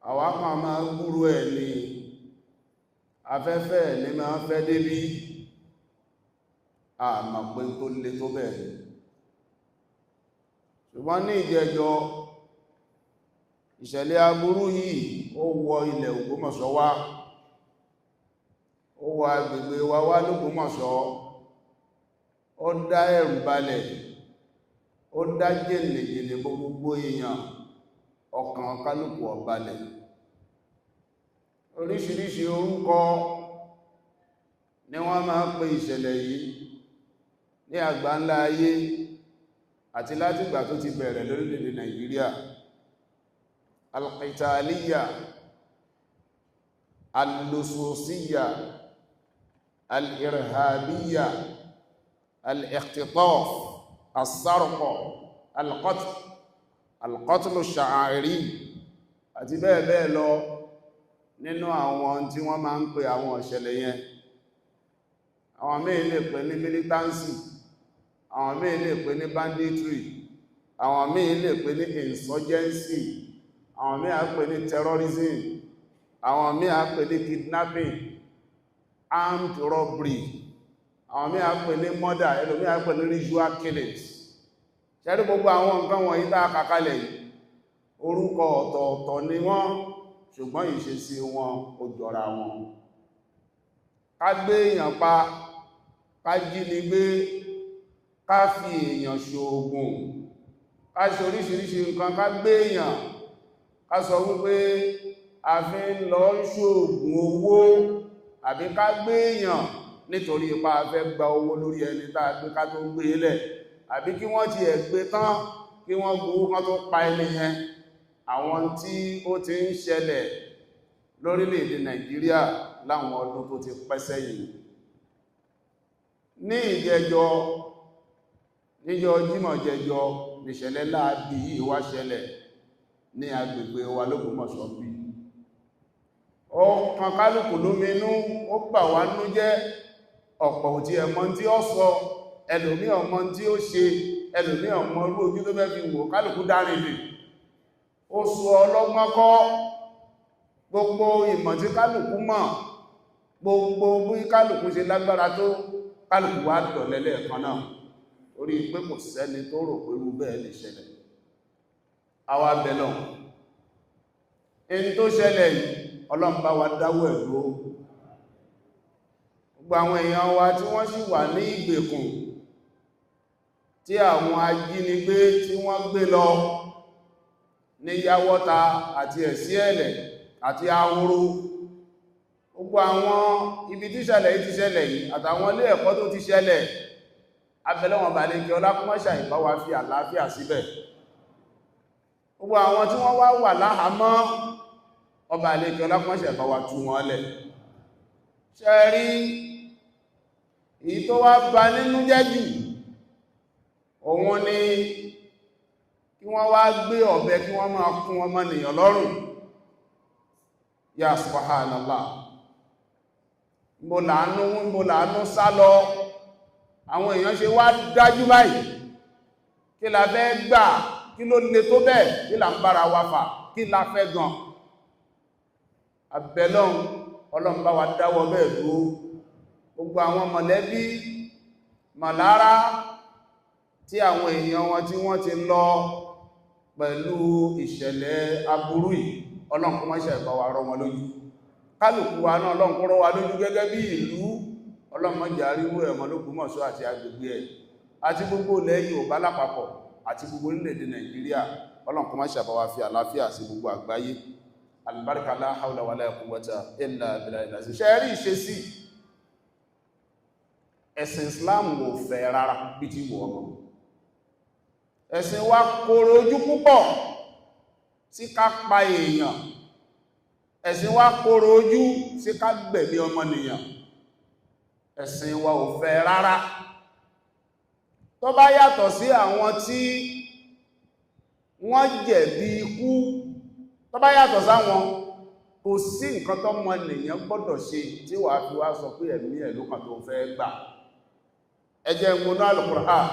Àwa kan máa gbúrú ẹ̀ ní afẹ́fẹ́ ní máa fẹ́ débí, àmà pé tó le tó bẹ́ẹ̀. Ṣùgbọ́n ní ìjẹjọ, ìṣẹ̀lẹ̀ aburú yìí ó wọ ilẹ̀ Ògbómọ̀ṣọ́ wá, ó wọ agbègbè wa wá l'Ógbómọ̀ṣọ́, ó dá ẹ̀rù balẹ̀, ó dá jẹ́lẹ̀jẹ̀lẹ̀ gbogbo èèyàn, ọkàn kálùkù ò balẹ̀. Oríṣiríṣi orúkọ ni wọ́n máa ń pè ìṣẹ̀lẹ̀ yìí ní àgbáńlá ayé àti látìgbà tó ti bẹ̀rẹ̀ lórílẹ̀-èdè Nàìjíríà. Al-Qitaliyya, Al-Lususiyya, Al-Irhabiyya, Al-Ikhtitaf, As-Sarqa, Al-Qatl, Al-Qatl Ash-Sha'airi àti bẹ́ẹ̀ bẹ́ẹ̀ lọ nínú àwọn tí wọ́n máa ń pè àwọn ìṣẹ̀lẹ̀ yẹn. Àwọn míì lè pè ní militancy, àwọn míì lè pè ní banditry, àwọn míì lè pè ní insurgency, àwọn míì á pè ní terrorism, àwọn míì á pè ní kidnapping, armed robbery, àwọn míì á pè ní murder, ẹlòmíì á pè ní ritual killings. Ṣẹ́rí gbogbo àwọn nǹkan wọ̀nyí tá a kà kalẹ̀ yìí, orúkọ ọ̀tọ̀ọ̀tọ̀ ni wọ́n, ṣùgbọ́n ìṣesí wọn ó jọra wọn. Ká gbé èèyàn pa, ká jí ni gbé, ká fi èèyàn ṣoògùn, ká ṣe oríṣiríṣi nǹkan, ká gbé èèyàn, ká sọ wípé a fi ń lọ ṣoògùn owó, àbí ká gbé èèyàn nítorí ipa fẹ́ gba owó lórí ẹni tá a gbé ká tó gbé lẹ̀, àbí kí wọ́n ti ẹ̀ gbé tán kí wọ́n gbowó kán tó pa ẹni yẹn. Àwọn tí ó ti ń ṣẹlẹ̀ lórílẹ̀-èdè Nàìjíríà láwọn ọdún tó ti pẹ́ sẹ́yìn. Ní ìjẹjọ, níjọ Jímọ̀ jẹjọ, nìṣẹ̀lẹ̀ láabi yìí wá ṣẹlẹ̀ ní agbègbè wa l'Ógbómọ̀ṣọ́ bí. Ó kan kálùkù lóminú, ó bà wá nú jẹ́, ọ̀pọ̀ ò tí ẹ̀mọ́ tí ó sọ, ẹlòmí ọmọ tí ó ṣe, ẹlòmí ọmọ orú ojú tó fẹ́ fi wò, kálùkù dárìnlẹ̀. Ó sọ ọlọ́gbọ́n kọ́, gbogbo ìmọ̀ tí kálùkù mọ̀, gbogbo bí kálùkù ṣe lágbára tó, kálùkù wá dọ̀lẹ́lẹ̀ kan náà, orí pé kò sẹ́ni tó rò pé irú bẹ́ẹ̀ lè ṣẹlẹ̀. Àwa bẹ̀lọ̀ in tó ṣẹlẹ̀ yìí, Ọlọ́run bá wa dáwọ́ ẹ̀ dúró. Gbogbo àwọn èèyàn wa tí wọ́n sì wà ní ìgbèkùn tí àwọn ajínigbé tí wọ́n gbé lọ ní Yáwọ́ta àti Ẹ̀síẹ̀lẹ̀ àti Ahoro, gbogbo àwọn ibi tí ṣẹlẹ̀ yìí ti ṣẹlẹ̀ yìí àtàwọn ilé ẹ̀kọ́ tó ti ṣẹlẹ̀, abẹ́lẹ́wọ̀n balẹ̀ kí ọlákúnmọ́ṣà ìbá wa fi àlàáfíà síbẹ̀. Gbogbo àwọn tí wọ́n wá wà láhàámọ́, ọba àlekẹ́ ọlákúnmọ́ṣà ìbá wa tú wọn lẹ̀. Ṣe rí èyí tó wá bà nínú jẹ́ jù, òun ni kí wọ́n wá gbé ọ̀bẹ kí wọ́n máa kún ọmọnìyàn lọ́rùn. Ya subhanallah, mbò làánú sá lọ, àwọn èèyàn ṣe wá dájú báyìí. Kí la fẹ́ gbà? Kí ló le tó bẹ́ẹ̀? Kí là ń bára wa fà? Kí la fẹ́ gan? Abẹ́lọ́n, Ọlọ́run bá wa dáwọ́ bẹ́ẹ̀ dúró. Gbogbo àwọn mọ̀lẹ́bí mọ̀lára tí àwọn èèyàn wọn tí wọ́n ti lọ pẹ̀lú ìṣẹ̀lẹ̀ aburú yìí, Ọlọ́run kó má ṣe bá wa rọ̀ wọn lójú. Kálùkù wa náà, Ọlọ́run kó rọ̀ wa lójú gẹ́gẹ́ bí ìlú. Ọlọ́run má jẹ́ àríwú ẹ̀mọ́ l'Ógbómọ̀ṣọ́ àti agbègbè ẹ̀ àti gbogbo ilẹ̀ Yorùbá lápapọ̀ àti gbogbo orílẹ̀-èdè Nàìjíríà. Ọlọ́run kó má ṣe bá wa fi àlàáfíà sí gbogbo àgbáyé. Albarka, la hawla wala quwwata illa billahi. Ṣe rí ìṣesí ẹ̀sìn Islam ò fẹ́ rárá bí ti wọ̀ ọmọ. Ẹ̀sìn wa kòrò ojú púpọ̀ sí ká pa èèyàn, ẹ̀sìn wa kòrò ojú sí ká gbẹ̀mí ọmọnìyàn. Ẹ̀sìn wa ò fẹ́ rárá. Tó bá yàtọ̀ sí àwọn tí wọ́n jẹ̀bi ikú, tó bá yàtọ̀ sáwọn, kò sí nǹkan tó mọ ènìyàn gbọ́dọ̀ ṣe tí wàá fi wá sọ pé ẹ̀mí ẹ̀ ló kàn tó fẹ́ gbà. Ẹ jẹ́ ń wọnú Al-Qur'an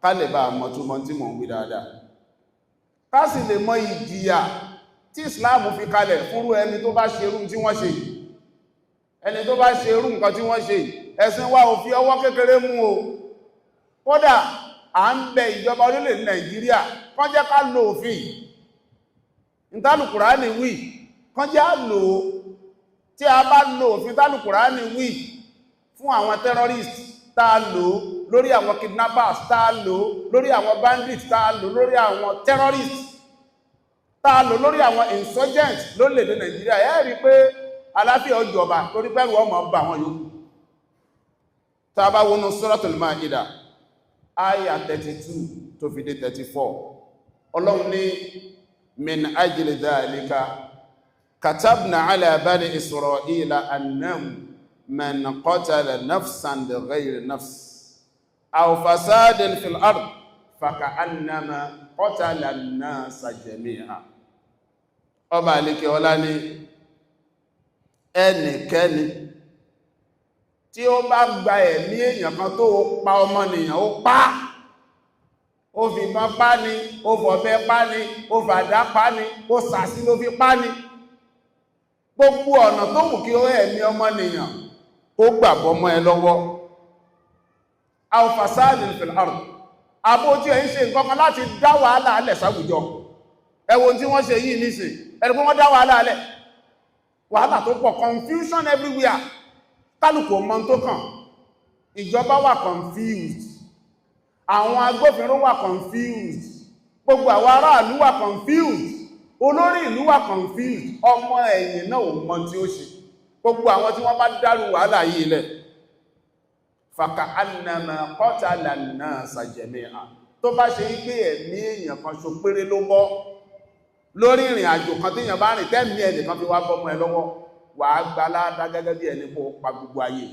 ká lè bá mọ̀ túmọ̀ tí mò ń wí dáadáa, ká sì lè mọ ìjìyà tí tí Islam fi kalẹ̀ fúnrú ẹni tó bá ṣerú tí wọ́n ṣe, ẹni tó bá ṣerú nǹkan tí wọ́n ṣe. Ẹ̀sìn wa ò fi ọwọ́ kékeré mú o. Kódà à ń bẹ ìjọba orílẹ̀ Nàìjíríà kán jẹ́ ká lo òfin ìtàlùkùránì wí, kán jẹ́ á lò ó. Tí a bá lo òfin tálùkùránì wí fún àwọn terrorist, tá a lò ó lórí àwọn kidnappers, tá a lò ó lórí àwọn bandits, tá a lò lórí àwọn terrorists, tá a lò lórí àwọn insurgents lórílẹ̀-èdè Nàìjíríà, ẹ rí pé àlàáfíà ó jọba, torí pẹ́rù ọmọ bá wọn yòókù. Tá a bá wọnú Suratul Maida, aya 32 tó fi dé 34, Ọlọ́run ní min ajli dhalika katabna ala bani Isra'ila annahu man qatala nafsan bighayri nafs aw fasadin fil ard faka'annama qatala an-nasa jami'a. Ọba àlekè ọlá ní ẹnikẹ́ni tí ó bá gba ẹ̀mí èèyàn kan, tó pa ọmọnìyàn, ó pa, ó fi ìbọn pa ni, ó fọ̀bẹ pa ni, ó fàdá pa ni, ó sàsí ló fi pa ni, gbogbo ọ̀nà tó wù kí ó ẹ̀mí ọmọnìyàn kó gbàbọ́ mọ́ ẹ lọ́wọ́, aw fasadin fil ard, àbójú ẹ̀ ń ṣe nǹkan kan láti dá wàhálà alẹ̀ sáwùjọ. Ẹ wo tí wọ́n ṣe yìí nísìn, ẹni pé wọ́n dá wàhálà alẹ̀, wàhálà tó pọ̀, confusion everywhere, kálùkù ọmọ tó kàn. Ìjọba wà confused, àwọn agbófinró wà confused, gbogbo àwọn aráàlú wà confused, olórí ìlú wà confused, ọmọ ẹ̀yìn náà ò mọ tí ó ṣe. Gbogbo àwọn tí wọ́n bá dárú wàhálà yìí lẹ̀, faka'annama qatala an-nasa jami'a, tó bá ṣe wípé ẹ̀mí èèyàn kan ṣo péré ló bọ́ lórí ìrìn àjò kan tí èèyàn bá rìn, tẹ́mí ẹnìkan fi wá bọ́mọ ẹ lọ́wọ́, wà á gba ládá gẹ́gẹ́ bí ẹni kó pa gbogbo ayé.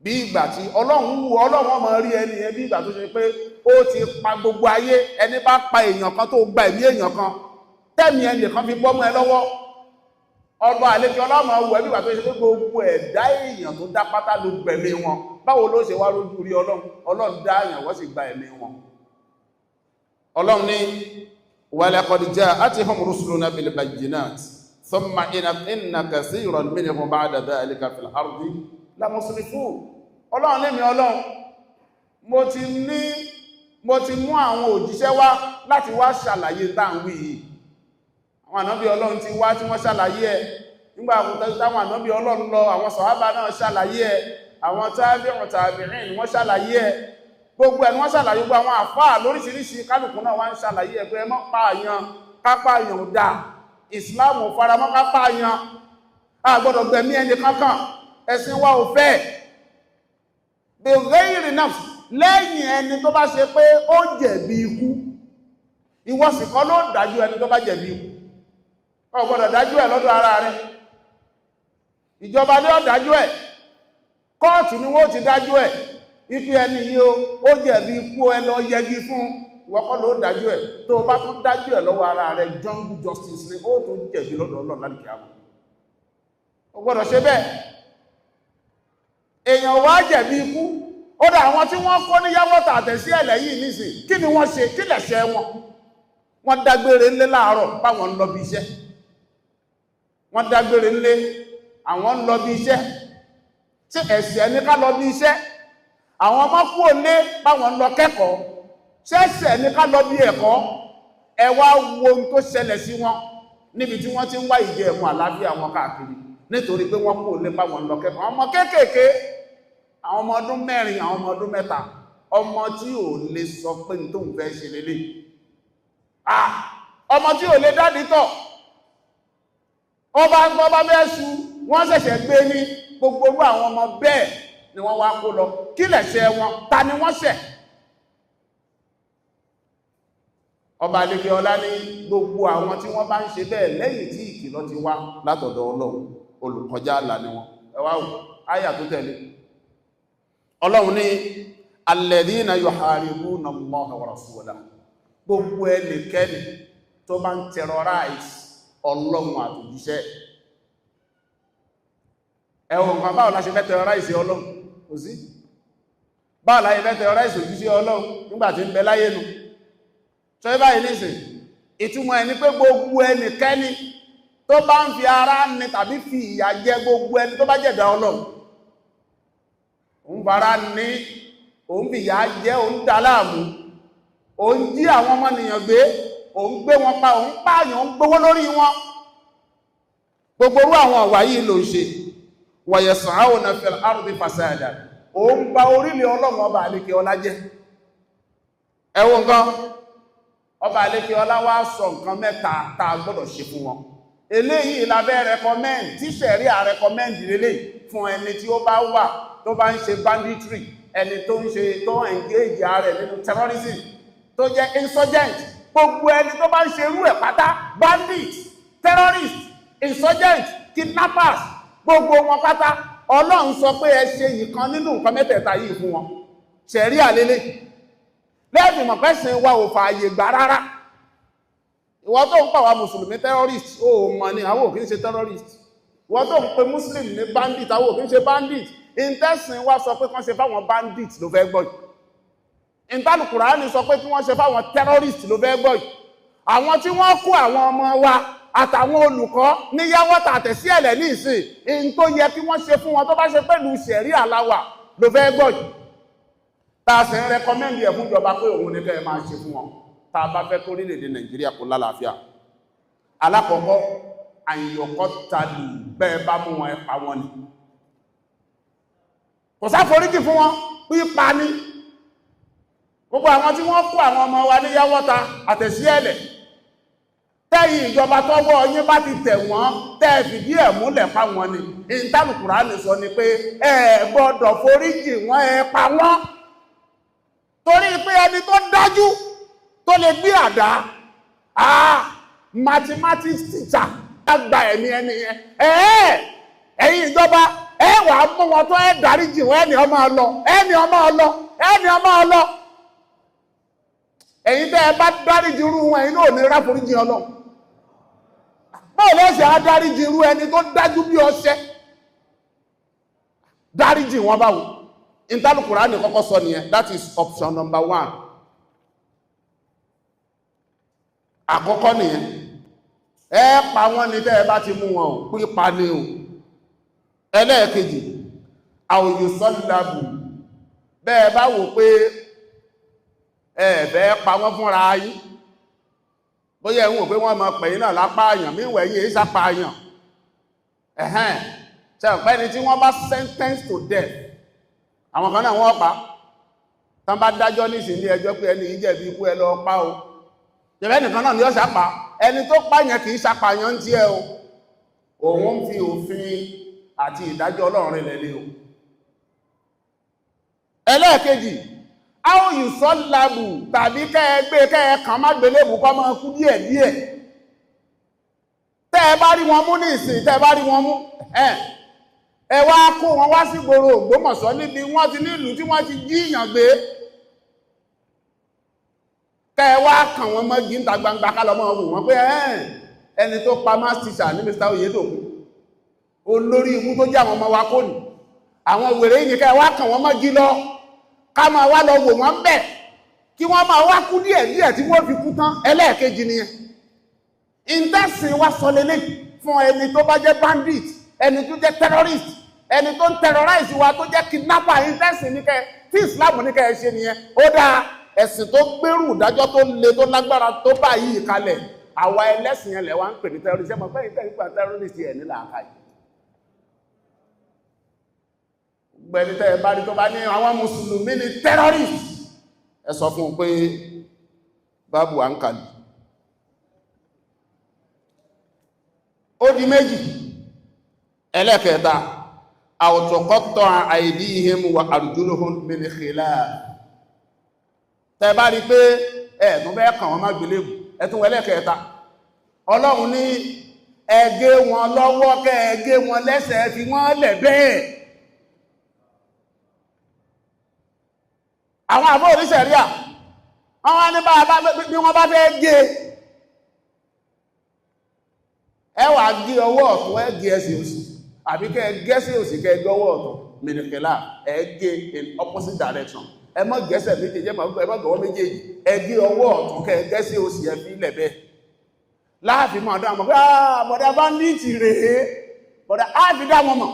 Bí ìgbà tí Ọlọ́run wù, Ọlọ́run ọmọ rí ẹni yẹn bí ìgbà tó ṣe pé ó ti pa gbogbo ayé. Ẹni bá pa èèyàn kan, tó gba ẹ̀mí èèyàn kan, tẹ́mí ẹnìkan fi bọ́mọ ẹ lọ́wọ́, ọba àlejò ọlọ́mọ wù ẹ́ bí ìgbà tó ṣe pé gbogbo ẹ̀dá èèyàn tó dá pátá ló gbẹ̀mí wọn. Báwo ló ṣe wá rójú rí Ọlọ́run? Ọlọ́run dá èèyàn, wọ́n sì gba ẹ̀mí wọn. Ọlọ́run ní walaqad ja'atuhum rusuluna bil bayyinat thumma inna kathiran minhum ba'da dhalika fil ardi la musrifun. Ọlọ́run lémi Ọlọ́run, mo ti mú àwọn òjíṣẹ́ wá láti wá ṣàlàyé táǹwì yìí. Àwọn ànábì Ọlọ́run ti wá tí wọ́n ṣàlàyé ẹ̀. Nígbà táwọn ànábì Ọlọ́run lọ, àwọn sàhábà náà ṣàlàyé ẹ̀, àwọn tábìrún tàbíìn wọ́n ṣàlàyé ẹ̀, gbogbo ẹ̀ ni wọ́n ṣàlàyé. Gbogbo àwọn àfáà lóríṣiríṣi, kálukú náà wá ń ṣàlàyé ẹ̀ pé ẹ má pààyàn, kápáyàn ò dáa, Ìsìláàmù faramọ́ kápáyàn, a gbọ́dọ̀ gbẹ̀mí ẹni kankan, ẹ̀sìn wa ò fẹ́. The ghairi nafs, lẹ́yìn ẹni tó bá ṣe pé ó jẹ̀bi ikú. Ìwọ sì kọ́ ló dájú ẹni tó bá jẹ̀bi ikú. Ó gbọ́dọ̀ dájú ẹ̀ lọ́dọ̀ ara rẹ̀. Ìjọba ní ó dájú ẹ̀, kóòtù ni wọ́n ti dájú ẹ̀ ipi ẹni yìí ó jẹ̀bi ikú, ẹ lọ yẹgi fún. Ìwọ kọ́ ló dájú ẹ̀. Tó bá tún dájú ẹ̀ lọ́wọ́ ara rẹ̀, jungle justice ni, ó tún jẹ̀bi lọ́dọ̀ Ọlọ́run láti àwọn. Ó gbọ́dọ̀ ṣe bẹ́ẹ̀. Èèyàn wá jẹ̀bi ikú, ó dá àwọn tí wọ́n kó ní Yáwọ́tà àtẹ̀sí ẹ̀lẹ̀ yìí nísìn, kí ni wọ́n ṣe? Kí lẹ̀ṣẹ̀ wọn? Wọ́n dágbére ńlé láàárọ̀ báwọn ń lọ bí iṣẹ́. Wọ́n dágbére ńlé, àwọn ń lọ bí iṣẹ́. Ṣé ẹ̀ṣẹ̀ ní ká lọ bí iṣẹ́? Àwọn ọmọ kú òlé báwọn ń lọ kẹ́kọ̀ọ́. Ṣé ẹ̀ṣẹ̀ ní ká lọ bí ẹ̀kọ́? Ẹ wá wo ohun tó ṣẹlẹ̀ sí wọn níbi tí wọ́n ti ń wá ìjẹ ẹ̀mú àlàáfíà wọn káàkiri, nítorí pé wọ́n kú òlé báwọn ń lọ kẹ́kọ̀ọ́. Ọmọ kéékèèké, àwọn ọmọ ọdún 4, àwọn ọmọ ọdún 3, ọmọ tí ò lè sọ pé ní tóun fẹ́ ṣe lélẹ̀, ah, ọmọ tí ò lè dádì tọ̀, ọba ń gbọ́ bá bẹ́ẹ̀ ṣu, wọ́n ṣẹ̀ṣẹ̀ gbé ní. Gbogbo orú àwọn ọmọ bẹ́ẹ̀ ni wọ́n wá kó lọ. Kí lẹ̀ṣẹ̀ wọn? Ta ni wọ́n ṣẹ̀? Ọba àlekè ọlá ní gbogbo àwọn tí wọ́n bá ń ṣe bẹ́ẹ̀ lẹ́yìn tí ìkìlọ̀ ti wá látọ̀dọ̀ Ọlọ́run, olùkọjá àlà ni wọn. Ẹ wá wò áyà tó tẹ̀lé. Ọlọ́run ní alladhina yuharibuna Allaha wa rasulahu, gbogbo ẹnikẹ́ni tó bá ń terrorize Ọlọ́run àtòjíṣẹ́. Ẹ̀wọ̀n kan, báwo la ṣe fẹ́ terrorize Ọlọ́run? Kò sí. Báwo la ṣe fẹ́ terrorize òjíṣẹ́ Ọlọ́run nígbàtí ń bẹ láyé nu? Ṣe báyìí nísìn, Ìtumọ̀ ẹni pé gbogbo ẹnikẹ́ni tó bá ń fi ara ní tàbí fi ìyà jẹ gbogbo ẹni tó bá jẹ̀dá Ọlọ́run, òun fara ní, òun fi ìyà jẹ, òun dà láàmú, òun jí àwọn ọmọnìyàn gbé, òun gbé wọn pa, òun pààyàn, òun gbówó lórí wọn, gbogbo orú àwọn ọ̀wà yìí ló ń ṣe. Wayas'awna fil ardi fasada, òun ba orílẹ̀ Ọlọ́run ọba àlékè ọlá jẹ́. Ẹ wo nǹkan, ọba àlékè ọlá wá sọ nǹkan mẹ́ta tá a gbọ́dọ̀ ṣe fún wọn. Eléyìí la fẹ́ recommend, tí ṣẹ̀ríà recommend lélẹ̀ fún ẹni tí ó bá wà, tó bá ń ṣe banditry, ẹni tó ń ṣe, tó ń engage ara rẹ̀ nínú terrorism, tó jẹ́ insurgent, gbogbo ẹni tó bá ń ṣe irú ẹ̀ pátá, bandit, terrorist, insurgent, kidnappers, gbogbo wọn pátá, Ọlọ́run sọ pé ẹ ṣe ìkan nínú nǹkan mẹ́tẹ̀ẹ̀ta yìí fún wọn. Ṣẹ̀ríà lélẹ̀ lẹ́ẹ̀fì mọ̀ pẹ́sìn wa ò fààyè gbà rárá. Ìwọ tó ń pàwà mùsùlùmí terrorist, ó mọ̀ ní àwọn ò kí ń ṣe terrorist. Ìwọ tó ń pe muslim ní bandit, àwọn ò kí ń ṣe bandit. Ìtẹ́sìn wa sọ pé kán ṣe fáwọn bandit ló fẹ́ gbọ́ yìí. Ìtàlùkùránì sọ pé kí wọ́n ṣe fáwọn terrorist ló fẹ́ gbọ́ yìí. Àwọn tí wọ́n kó àwọn ọmọ wa àtàwọn olùkọ́ ní Yáwọ́tà àtẹ̀sí ẹ̀lẹ̀ ní ìsìn, in tó yẹ kí wọ́n ṣe fún wọn tó bá ṣe pẹ̀lú ṣẹ̀ríà láwà ló fẹ́ gbọ́ yìí, tá a sì ń recommend ẹ̀ fún ìjọba pé òun ní kẹ́ ẹ máa ṣe fún wọn, tá a bá fẹ́ kó orílẹ̀-èdè Nàìjíríà kó lálàáfíà. Alákọ̀ọ́kọ́, àyọ̀kọ́ talù, bẹ́ẹ̀ bá mú wọn, ẹ pa wọn ni. Kò sáforíjì fún wọn, pípa ní. Gbogbo àwọn tí wọ́n kó àwọn ọmọ wa ní Yáwọ́ta àtẹ̀sí ẹ̀lẹ̀, tẹ́yìn ìjọba tọ́wọ́ yín bá ti tẹ̀ wọ́n, tẹ́ fìdí ẹ̀ múlẹ̀ pa wọn ni. Ìntàlùkùránì sọ ni pé ẹ gbọ́dọ̀ foríjì wọ́n, ẹ pa wọ́n, torí pé ẹni tó dájú tó lè gbé àdá, mathematics teacher, gba ẹ̀mí ẹni yẹn. Ẹ̀yin ìjọba, ẹ wà á mú wọn tó ẹ dáríjì wọn, ẹni ọmọ lọ, ẹni ọmọ lọ, ẹni ọmọ lọ. Ẹ̀yin tẹ́ ẹ bá dáríjì irú wọn, ẹ̀yin náà ní ráforíjì Ọlọ́run. Báwo lẹ́sẹ̀ á dáríjì irú ẹni tó dájú bí ọṣẹ? Dáríjì wọn báwo? Ìtàlùkùránì kọ́kọ́ sọ nìyẹn. That is option number one. Àkọ́kọ́ nìyẹn, ẹ pa wọ́n ní tẹ́ ẹ bá ti mú wọn ò, pípa ní o. Ẹlẹ́ẹ̀kejì, àwòyùsọ́lábù, bẹ́ẹ̀ bá wò pé ẹ fẹ́ pa wọ́n fúnra yín, bóyá ẹ̀hún wò pé wọ́n máa pẹ̀yìn náà lápá àyàn, míwẹ̀ yìí sápá àyàn ẹ̀hẹ́n, ṣe ọ̀pẹ́ ni tí wọ́n bá sentence to death, àwọn kan náà wọ́n pa. Tán bá dájọ́ nísìn ní ẹjọ́ pé ẹni yìí jẹ̀bi ikú, ẹ lọ pa o, jẹ̀bẹ́ nìkan náà ni ó ṣàpá. Ẹni tó pààyàn kìí ṣàpàyàn ń tiẹ̀ o, òun ń fi òfin àti ìdájọ́ Ọlọ́run rẹ̀ lé o. Ẹlẹ́ẹ̀kejì, áòyùsọ́lábù, tàbí kẹ́ẹ̀gbé kẹ́ẹ̀kàn má gbélébù kọ́ máa kú díẹ̀ díẹ̀. Tẹ́ ẹ bá rí wọn mú ní ìsìn, tẹ́ ẹ bá rí wọn mú, ẹ wá kó wọn wá sí gbòòrò Ògbómọ̀ṣọ́, níbi wọ́n ti nílùú tí wọ́n ti jíyàn gbé, kẹ́ ẹ wá kàn wọ́n mọ́gí níta gbangba, ká lọ mọ́ wò wọ́n pé ẹni tó pa maths teacher ní Mr. Oyedokun, olórí ikú tó jẹ́ àwọn ọmọ wa kò ní àwọn wèrè yìí, kẹ́ ẹ wá kàn wọ́n mọ́gí lọ, ká máa wá lọ wò wọ́n bẹ̀, kí wọ́n máa wá kú díẹ̀ díẹ̀ tí wọ́n fi kú tán. Ẹlẹ́ẹ̀kejì nìyẹn. Ìntẹ́sìn wá sọ lélẹ̀ fún ẹni tó bá jẹ́ bandit, ẹni tó jẹ́ terrorist, ẹni tó ń terrorize wa, tó jẹ́ kidnapper, ìntẹ́sìn ní kẹ́ tí Islam ní kẹ́ ẹ ṣe nìyẹn. Ó dáa, ẹ̀sìn tó gbérù ìdájọ́ tó le, tó lágbára tó báyìí kalẹ̀, àwa ẹlẹ́sìn yẹn lẹ̀ wá ń pè ní terrorist. Ẹ mọ̀ pé ìtẹ́ terrorist ẹ̀ ní làákàyè. Gbẹni tẹ́ ẹ bá rí tó bá ní àwọn mùsùlùmí ni terrorist, ẹ sọ fún un pé báàbù à ń kàlì. Ó di méjì. Ẹlẹ́kẹta, àwọ̀tọ̀kọ́tọ̀ àìdíhìm wa arjuluhum min khilaf. Tẹ́ bá rí pé ẹ̀ẹ̀tún bẹ́ẹ̀ kàn wọ́n má gbélébù, ẹ̀tún ẹlẹ́kẹta, Ọlọ́run ní ẹ gé wọn lọ́wọ́, kẹ́ ẹ gé wọn lẹ́sẹ̀, fi wọ́n lẹ̀ bẹ́ẹ̀. Àwọn àbọ̀ oníṣẹ̀ríà wọ́n wá ní bí wọ́n bá fẹ́ gé, ẹ wá gé ọwọ́ ọ̀tún, ẹ gé ẹsẹ̀ òsì, àbí kẹ́ gẹ́sẹ̀ òsì, kẹ́ gé ọwọ́ ọ̀tún, mìnìkìlá, ẹ gé in opposite direction. Ẹ má gẹ́sẹ̀ méjèèjì, ẹ má gọwọ́ méjèèjì, ẹ gé ọwọ́ ọ̀tún, kẹ́ gẹ́sẹ̀ òsì, ẹ fi lẹ̀ bẹ́ẹ̀. Láàfin mọ̀ dá mọ̀ pé bọ̀dá bandit rèé, bọ̀dá áàfi dá wọn mọ̀.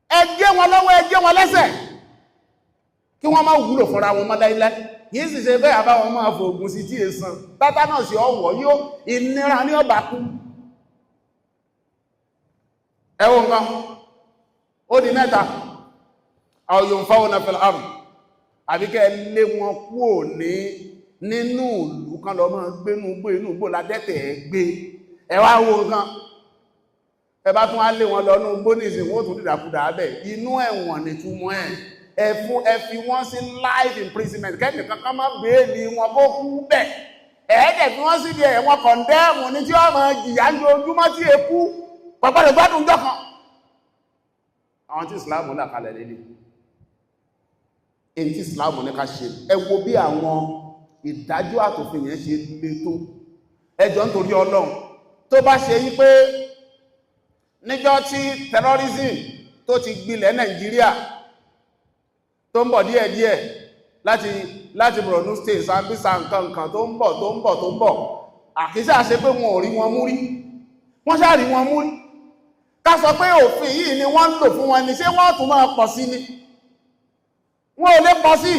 Ẹ gé wọn lọ́wọ́, ẹ gé wọn lẹ́sẹ̀, kí wọ́n má wúlò fúnra wọn mọ́ láíláí. Yìí sì ṣe bẹ́ẹ̀, àbáwọn máa fògùn sí tí èsàn tátánà sí ọwọ́ yóò ìnira ní ọba kú. Ẹ wo nǹkan, ó di mẹ́ta. Àwọn yóò fáwọn náà fil ard, àbí kẹ́ lé wọn kúò ní nínú ìlú, kan lọ máa gbénú gbé inú gbò ládẹ́tẹ̀ gbé. Ẹ wá wo nǹkan, ẹ bá tún á lé wọn lọ ní gbó ní ìsìn, wọ́n tún dìdàkudà abẹ inú ẹ̀wọ̀n nìtumọ̀ ẹ̀. Ẹ fún, ẹ fi wọ́n sí life imprisonment, kẹ́nì kankan má bèèlì wọn kó kú bẹ̀. Ẹ̀ẹ́dẹ̀ fi wọ́n sí di ẹ̀wọ̀n condemn ní tí wọ́n máa jìyà ń ojúmọ́ tí ekú pẹ̀pẹ̀rẹ̀ gbádùn jọ kan. Àwọn tí Islam là kalẹ̀ lélẹ̀, èyí tí Islam ní ká ṣe. Ẹ wo bí àwọn ìdájọ́ àtòfin yẹn ṣe le tó. Ẹjọ́, nítorí Ọlọ́run, tó bá ṣe yí pé níjọ́ tí terrorism tó ti gbilẹ̀ Nàìjíríà, tó ń bọ̀ díẹ̀díẹ̀ láti Borno State, Sambisa, nǹkan nǹkan, tó ń bọ̀, tó ń bọ̀, tó ń bọ̀, àkísà ṣe pé wọn ò rí wọn mú rí, wọ́n ṣáà rí wọn mú rí. Ká sọ pé òfin yìí ni wọ́n ń lò fún wọn ni, ṣé wọ́n tún máa pọ̀ sí ni? Wọ́n ò lè pọ̀ sí.